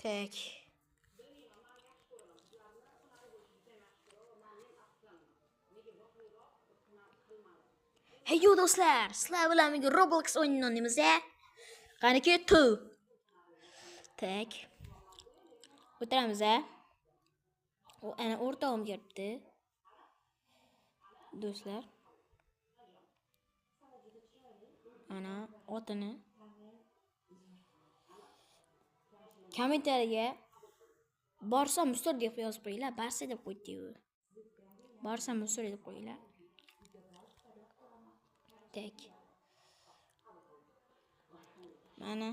Tak. Hey yo do'stlar, sizlar bilan bugun Roblox o'yinini o'ynaymiz. Qani ketdi. Tak. O'tiramiz. O ana o'rtog'im kelibdi. Do'stlar. Ana otini. Kommentariyaga Barsa Mustor deb yozib qo'yinglar, Barsa deb qo'ydi-yu. Barsa Mustor deb qo'yinglar. Tak. Mana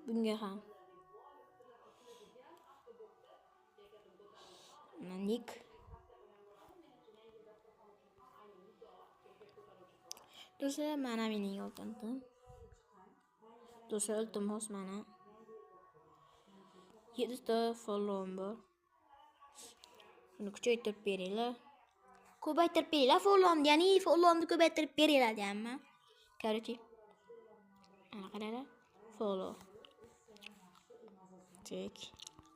bunga ham. Mana nick. Do'stlar, mana mening oltintim. Do'stlar, iltimos mana 7 ta follow'im bor. Buni kuchaytirib beringlar. Ko'paytirib beringlar follow'imni, ya'ni follow'imni ko'paytirib beringlar deyapman. Короче, ana qaranglar, follow. Tak.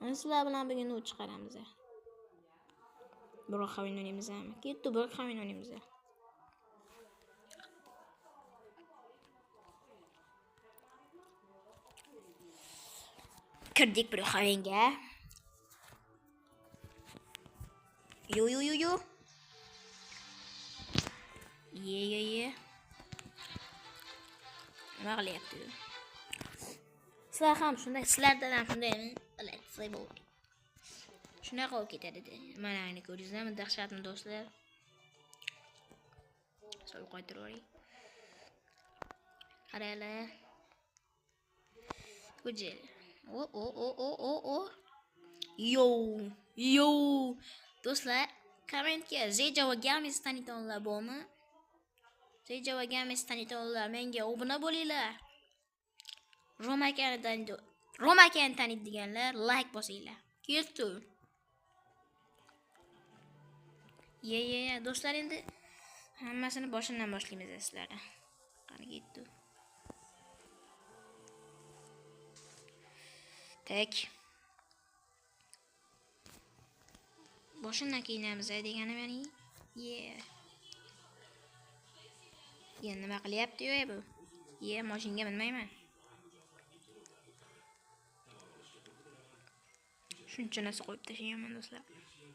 Ana sizlar bilan bugun u chiqaramiz. Biroq o'yin o'ynaymiz ham. Ketdi, biroq o'yin o'ynaymiz. Kirdik bir o'yinga. Yo yo yo yo. Ye ye ye. Nima qilyapti? Sizlar ham shunday, sizlardan ham shundaymi? Bilasiz bo'ldi. Shunaqa bo'lib ketadi. Mana endi ko'rdingizmi, dahshatmi do'stlar? Sal qaytarib yuboring. Qaranglar. Go'jel. O o o o o o. Yo, yo. Do'stlar, kommentga Zejava Games tanitganlar bormi? Zejava Games tanitganlar menga obuna bo'linglar. Roma akani taniydi. Roma akani taniydiganlar like bosinglar. Ketdi. Ye ye ye do'stlar, endi hammasini boshidan boshlaymiz sizlarga. Qani ketdi. Tak. Boshidan kiyinamiz deganim, ya'ni ye. Ye nima qilyapti-yu bu? Ye, mashinga minmayman. Shuncha narsa qo'yib tashlaganman do'stlar.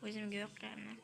O'zimga yoqqanini.